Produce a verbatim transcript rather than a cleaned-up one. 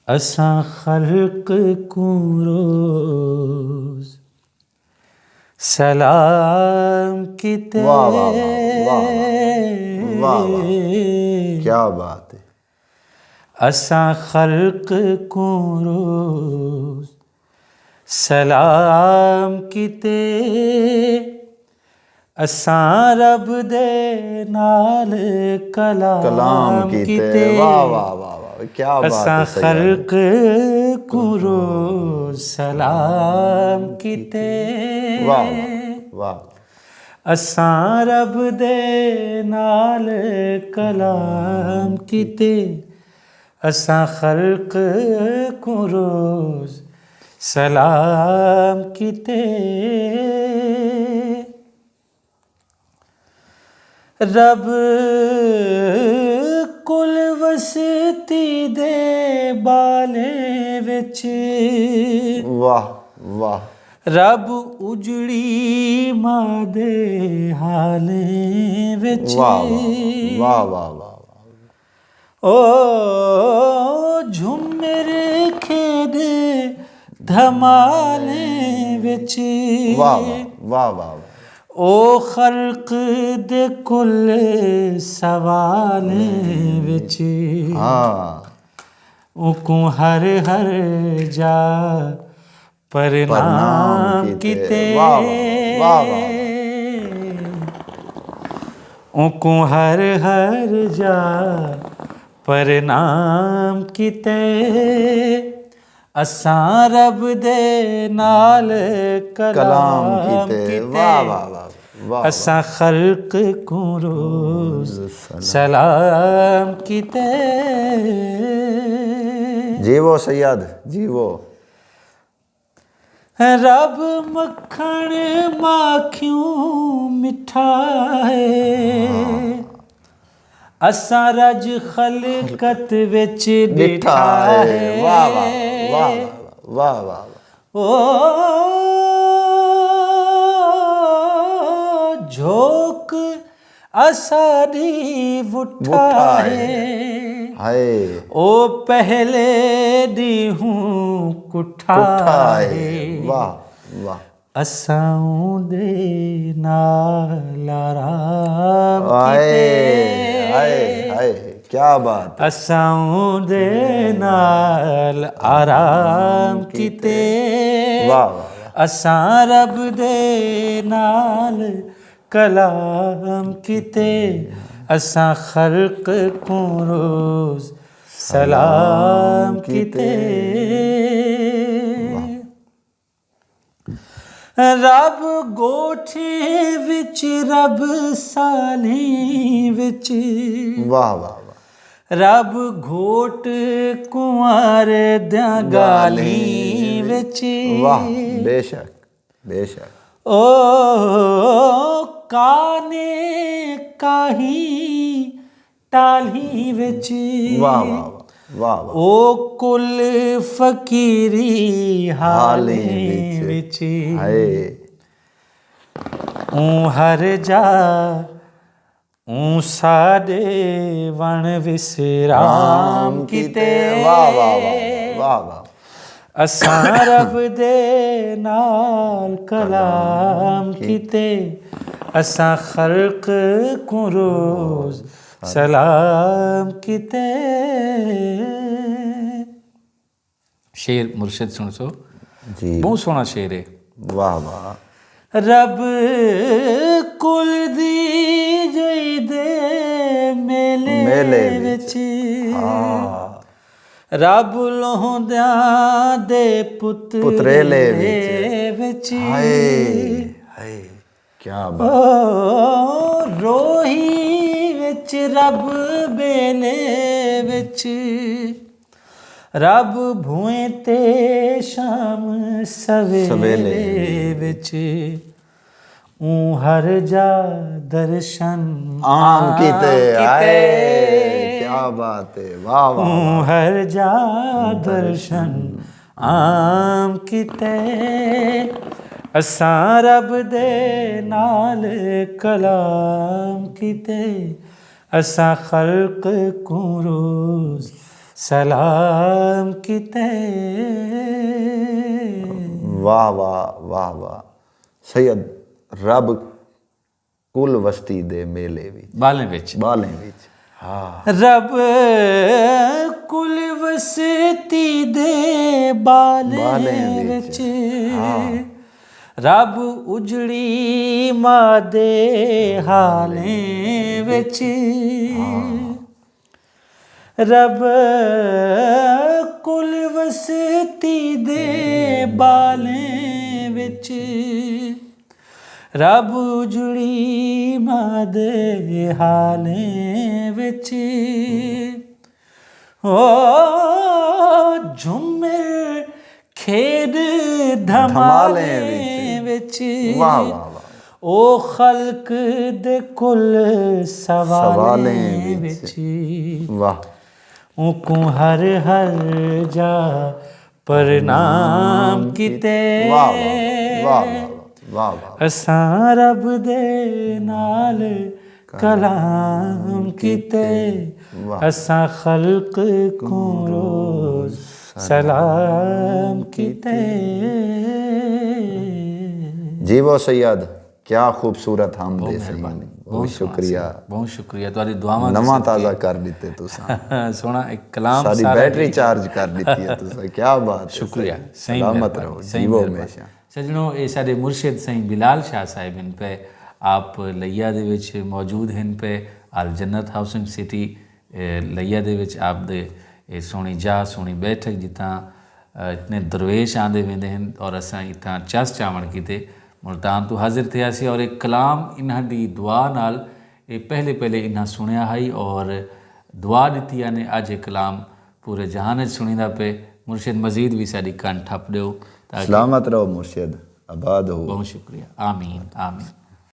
اساں خلق کوں روز سلام کیتے۔ واہ، واہ، واہ، واہ، واہ، واہ، واہ، واہ۔ کیا بات ہے۔ اساں خلق کوں روز سلام کیتے، اساں رب دے نال کلام کلام کیتے۔ کیتے۔ واہ، واہ، واہ، واہ، کیا بات اساں ہے سید۔ خلق کوں روز سلام کیتے۔ واہ، واہ، واہ۔ اساں رب دے نال کلام کیتے، اساں خلق کوں روز سلام کیتے۔ رب کل وستی دے بالیں وچ۔ واہ، واہ۔ رب اجڑی ماں دے حالیں وچ۔ واہ، واہ، واہ، واہ، واہ، واہ۔ او جھمر کھیݙ دھمالیں وچ۔ واہ، واہ، واہ، واہ، واہ۔ او خلق دے کل سوالیں وچ۔ ہاں۔ اوکوں ہر ہر جا پرنام پرنام کیتے۔ کیتے۔ واہ، واہ، واہ، واہ، واہ۔ اوکوں ہر ہر جا پرنام کیتے۔ اساں رب دے نال کلام کلام کیتے۔ کیتے۔ واہ، واہ، واہ، واہ، واہ۔ اساں خلق کوں روز سلام۔ سلام کیتے۔ جیوو سید، جیوو۔ رب مکھݨ ماکھیوں مٹھا ہے۔ ہاں۔ اساں رڄ خلقت وچ ݙٹھا ݙٹھا ہے۔ ہے۔ واہ، واہ، واہ، واہ، واہ، واہ۔ او جھوک اساݙی وٹھا وٹھا ہے۔ ہے۔ ہائے۔ او پہلے ݙینہوں کٹھا کٹھا ہے۔ ہے۔ واہ، واہ۔ اساں اوندے نال آرام ہائے، کیتے۔ ہائے، ہائے، کیا بات ہے۔ اساں اوندے نال آرام کیتے۔ واہ، واہ، واہ۔ اساں رب دے نال کلام کیتے، اساں خلق کوں روز سلام کیتے۔ واہ۔ رب ڳوٹھیں وچ، رب سالیں وچ۔ واہ، واہ، واہ۔ رب گھوٹ کنوار دیاں ڳالھیں ڳالھیں وچ۔ وچ۔ واہ، بے شک۔ بے شک۔ او کانے کاہیں ٹالھیں وچ۔ واہ، واہ، واہ، واہ، واہ۔ او کل فقیری حالیں حالیں وچ۔ وچ۔ ہائے۔ اوں ہر جا اوں ساݙے وݨ وسرام رام کیتے۔ کیتے۔ واہ، واہ، واہ، واہ، واہ۔ اساں رب دے نال کلام کلام کیتے۔ کیتے۔ اساں خلق کوں روز سلام کیتے۔ شعر مرشد سݨسو۔ جی۔ ٻہوں سوہݨا شعر ہے۔ واہ واہ۔ رب کل دی جئی دے میلے میلے وچ۔ وچ۔ ہاں۔ رب لوہندیاں دے پتریلے پتریلے وچ۔ وچ۔ ہائے، ہائے۔ کیا بات۔ او روہی وچ رب ٻیلے وچ، رب بھوئیں تے شام سویلے سویلے۔ وچ، اوں ہر جا درشن عام عام کیتے۔ کیتے۔ ہائے، کیا بات ہے، واہ، واہ، اوں واہ۔ ہر جا درشن عام کیتے، اساں رب دے نال کلام کیتے، اساں خلق کوں روز سلام کیتے۔ واہ واہ واہ واہ۔ سید، رب کل وستی دے میلے وچ، بالیں وچ۔ بالیں وچ۔ ہاں۔ رب کل وستی دے بالیں بالیں وچ۔ وچ۔ ہاں۔ رب اجڑی ماں دے حالیں وچ۔ رب کل وستی دے بالیں وچ۔ رب اجڑی ماں دے حالیں وچ۔ او جھمر کھیݙ دھمالیں دھمالیں وچ۔ واہ واہ واہ۔ او خلق دے کل سوالیں سوالیں وچ۔ واہ۔ اونکوں ہر ہر جا پرنام کیتے۔ واہ واہ واہ واہ واہ واہ۔ اساں رب دے نال کلام کیتے۔ واہ۔ اساں خلق کوں روز سلام کیتے۔ جی وہ سید، کیا خوبصورت حمد ہے سید۔ مہربانی۔ بہت شکریہ۔ بہت شکریہ، تہاݙی دعاواں دے نواں صدقے۔ تازہ کر ݙتے تساں۔ سوہݨا ایک کلام ساری سارا بیٹری ہی چارج کر ݙتی ہے تساں۔ کیا بات ہے شکریہ، سید۔ سائیں سلامت مہربانی، رہو، سائیں جیو مہربانی۔ ہمیشہ۔ سجنو، اے ساݙے مرشد سائیں بلال شاہ صاحب ہن پئے، آپ لیا دے وچ موجود ہن پئے، آل جنت ہاؤسنگ سٹی، اے، لیا دے وچ آپ دے اے سوہݨی جاہ، سوہݨی بیٹھک، جتھاں، اے، اتنے درویش آندے ویندے ہن اور اساں اتھاں چس چاوݨ کیتے ملتان توں حاضر تھیا سی اور اے کلام انہاں دی دعا نال اے پہلے پہلے انہاں سݨیا ہئی اور دعا ݙتی آنے اڄ اے کلام پورے جہان اچ سݨیندا پئے۔ مرشد مزید وی ساݙی کن ٹھپ ݙیو تاکہ۔ سلامت رہو مرشد، آباد ہو۔ بہت شکریہ۔ آمین، آمین۔